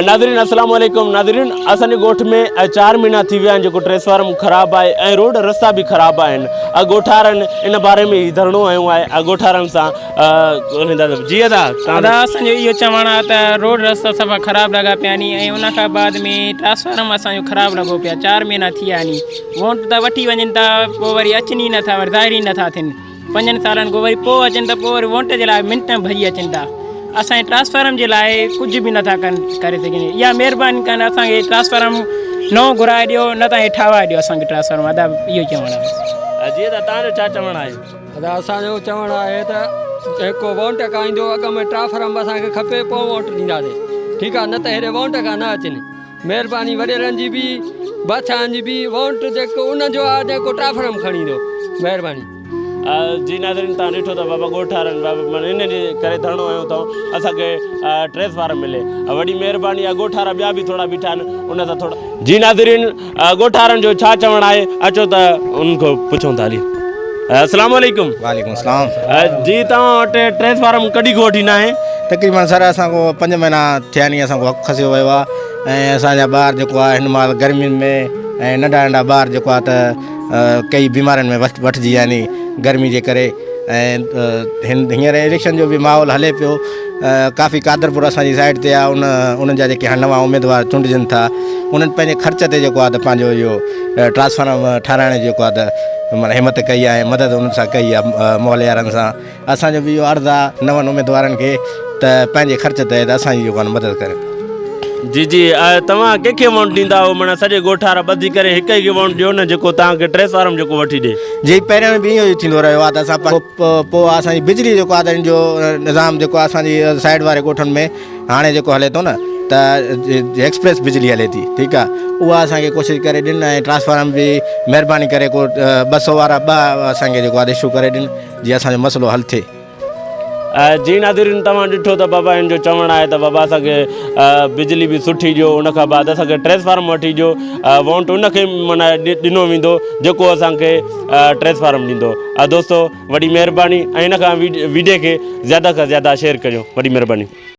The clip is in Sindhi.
ناظرين السلام عليڪم ناظرين اسان جي ڳوٺ ۾ چار مهينا ٿي ويا آهن جيڪو ٽريسفارم خراب آهي ۽ روڊ رستا به خراب آهن ڳوٺارن ان باري ۾ هي ڌرڻو هنيو آهي ڳوٺارن سان جي ادا ادا اسان جو اهو چوڻ آهي ته روڊ رستا صفا خراب لڳا پيا آهن ۽ ان کان بعد ۾ ٽرانسفارم اسان جو خراب لڳو پيا چار مهينا ٿي ويا آهن ووٽ ته وٺي وڃن ٿا پوء وري اچن ئي نٿا وري ظاهر ئي نٿا ٿين پنجن سالن کان وري پوء اچن ته پوء وري ووٽ جي لاء منٽ ۾ ڀڄي اچن ٿا اسان جي ٽرانسفارم جي لاء ڪجهه به نٿا ڪن ڪري سگهن اها مهرباني ڪن اسان کي ٽرانسفارم نئون گهرائي ڏيو نه ته ٺاهرائي ڏيو اسان کي ٽرانسفارم ادا اهو چوڻ آهي. جي ادا تان جو ڇا چوڻ آهي. ادا اسان جو چوڻ آهي ته جيڪو وونٽ کان ايندو اڳ ۾ ٽرافرم اسان کي کپي پوء وونٽ ڏينداسين ٺيڪ آ نه ته هيڏي وونٽ کان نه اچن مهرباني وڏيرن جي به بادشاهن جي به وونٽ جيڪو ان جو آ جيڪو ٽرافرم کڻي ايندو مهرباني. جي ناظرين توهان ڏٺو ته بابا ڳوٺ وارن بابا معنيٰ ان جي ڪري ڌرڻو هنيو اٿئون اسان کي ٽريس فارم ملي وڏي مهرباني آ ڳوٺ وارا ٻيا به ٿورا بيٺا آهن ان سان ٿورا جي ناظرين ڳوٺارن جو ڇا چوڻ آهي اچو ته انهن کان پڇون ٿا هلي السلام عليڪم وعليڪم السلام جي توهان وٽ ٽريس فارم ڪڏهن کان وٺي ناهي تقريبن سر اسان کو پنج مهينا ٿيا ني اسان کو حق کسيو ويو آهي ۽ اسان جا ٻار جيڪو آهي هن مهل گرمين ۾ ۽ ننڍا ننڍا ٻار جيڪو آهي ته ڪئي بيمارين ۾ وٺجي ويا ني گرمي جي ڪري ۽ هن هينئر اليڪشن جو به ماحول هلي پيو ڪافي قادرپور اسان جي سائيڊ تي آهي ان انهن جا جيڪي هاڻي نوان اميدوار چونڊجن ٿا انهن پنهنجي خرچ تي جيڪو آهي ته پنهنجو اهو ٽرانسفارم ٺهرائڻ جي جيڪو آهي ته معنيٰ همت ڪئي آهي ۽ مدد انهن سان ڪئي آهي محلي وارن سان اسان جو به اهو عرض آهي نون اميدوارن کي ته پنهنجي خرچ تي ته اسان جي جيڪو آهي مدد ڪرين. جي جي توهان ڪنهن کي وونٽ ڏيندا آهيو معنيٰ سڄي ڳوٺ وارا ٻڌي ڪري هڪ ئي کي وونٽ ڏيو نه جيڪو توهان کي ٽرانسفارم جيڪو وٺي ڏي. جي پهريان به اهو ئي ٿيندو رهيو آهي ته اسان پوء اسان جي بجلي جيڪو آهي ته ان جو نظام جيڪو آهي اسان جي سائيڊ واري ڳوٺن ۾ هاڻي جيڪو هلي ٿو نه ته ايڪسپريس بجلي هلي ٿي ٺيڪ آهي اها اسان کي ڪوشش ڪري ڏين ۽ ٽرانسفارم به مهرباني ڪري ڪو 200 وارا ٻه اسان کي جيڪو آهي اشو ڪري ڏين جي اسان جو مسئلو حل ٿئي. جي ناظرين توهان ڏٺو ته بابا هن جو چوڻ آهي ته بابا اسان کي بجلي به سٺي ڏيو ان کان بعد اسان کي ٽرانسفارم وٺي ڏيو وونٽ ان کي معنيٰ ڏنو ويندو جيڪو اسان کي ٽرانسفارم ڏيندو دوستو وڏي مهرباني ۽ ان کان ويڊيو کي زياده کان زياده شيئر ڪجو وڏي مهرباني.